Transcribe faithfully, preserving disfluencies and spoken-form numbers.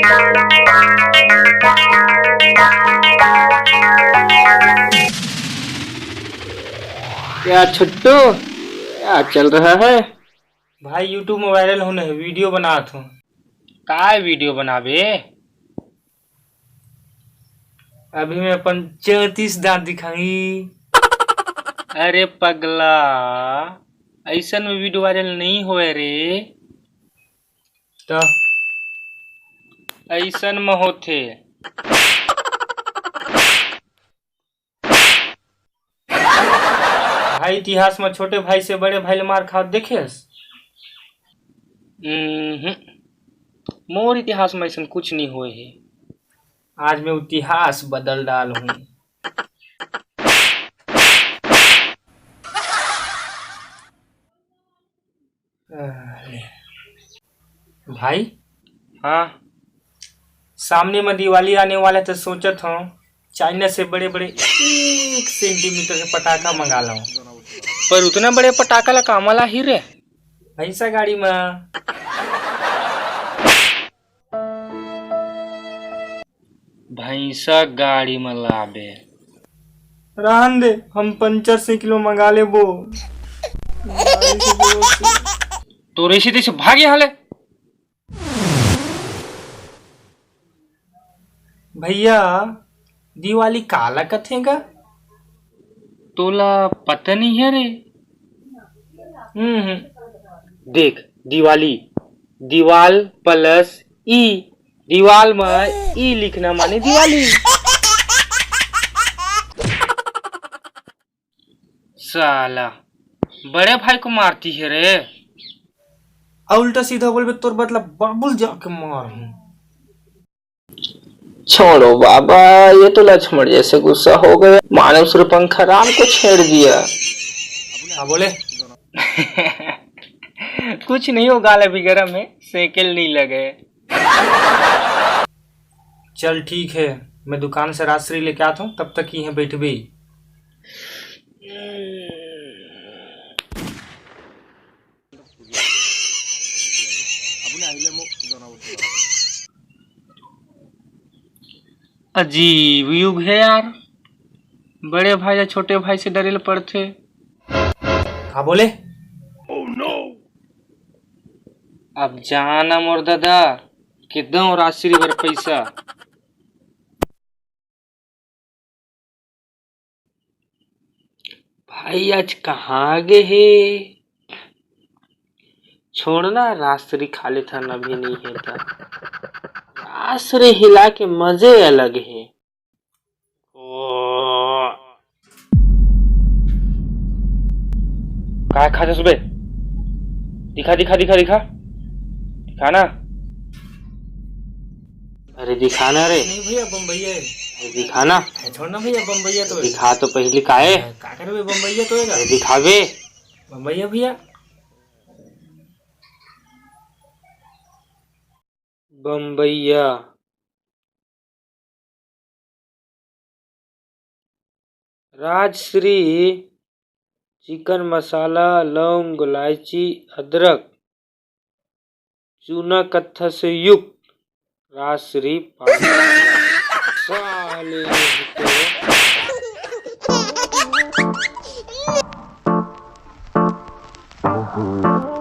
क्या छुट्टू, क्या चल रहा है? भाई, YouTube में viral होना है, video बनात हूँ। काय video बनाबे? अभी मैं अपन चौंतीस दांत दिखाई। अरे पगला, ऐसन में video viral नहीं होए रे। त ऐसन में होथे। भाई, इतिहास में छोटे भाई से बड़े भाई ले मार खावत देखेस? हम्म, मोर इतिहास में ऐसन कुछ नहीं होए हे। आज मैं इतिहास बदल डाल हूँ। भाई, हाँ। सामने में दिवाली आने वाला, तो सोचत हूँ चाइना से बड़े बड़े एक सेंटीमीटर के पटाखा मंगा लूँ। पर उतना बड़े पटाखा ला कामा ला ही रे? भैंसा गाड़ी में। भैंसा गाड़ी में लाबे। रहन दे, हम पंचर साइकिल मंगा लेबो। तोर ऐसे तैसे भाग यहाँ ले। भैया, दिवाली काला कथे गा? तोला पता नहीं है रे? हम्म, हम्म। देख, दिवाली, दीवाल plus ई, दीवाल में ई लिखना माने दिवाली। साला, बड़े भाई को मारती है रे। आ उल्टा सीधा बोलबे, तोर बदला बाबुल जाके मार हूँ। छोड़ो बाबा, ये तो लक्ष्मण जैसे गुस्सा हो गया, मानो सिर्फ पंखा राम को छेड़ दिया। हाँ, बोले। कुछ नहीं हो, गाल अभी गरम है, साइकिल नहीं लगे। चल ठीक है, मैं दुकान से राजश्री लेके आता हूँ, तब तक यहीं बैठबे। अजीब युग है यार, बड़े भाई या छोटे भाई से डरे ल पड़थे। हाँ, बोले। अब जाना मोर दादा, के दंव राजश्री बर पैसा। भाई आज कहाँ गे हे? छोड़ना, राजश्री खा लेथन, अभी नहीं है त। राजश्री हिला के मजे अलग है। ओ। काय खाथे सुबह? दिखा, दिखा, दिखा, दिखा। दिखा ना। अरे दिखा ना रे। नहीं भैया, बम्बई है। अरे दिखा ना। अरे छोड़ ना भैया, बम्बई है तो। दिखा तो पहली काय। का करबे, बम्बई है तो। अरे दिखाबे। बम्बई है भैया। बम्बईया। राजश्री चिकन मसाला, लौंग, इलायची, अदरक, चूना कत्था से युक्त राजश्री पाउडर। साले तो।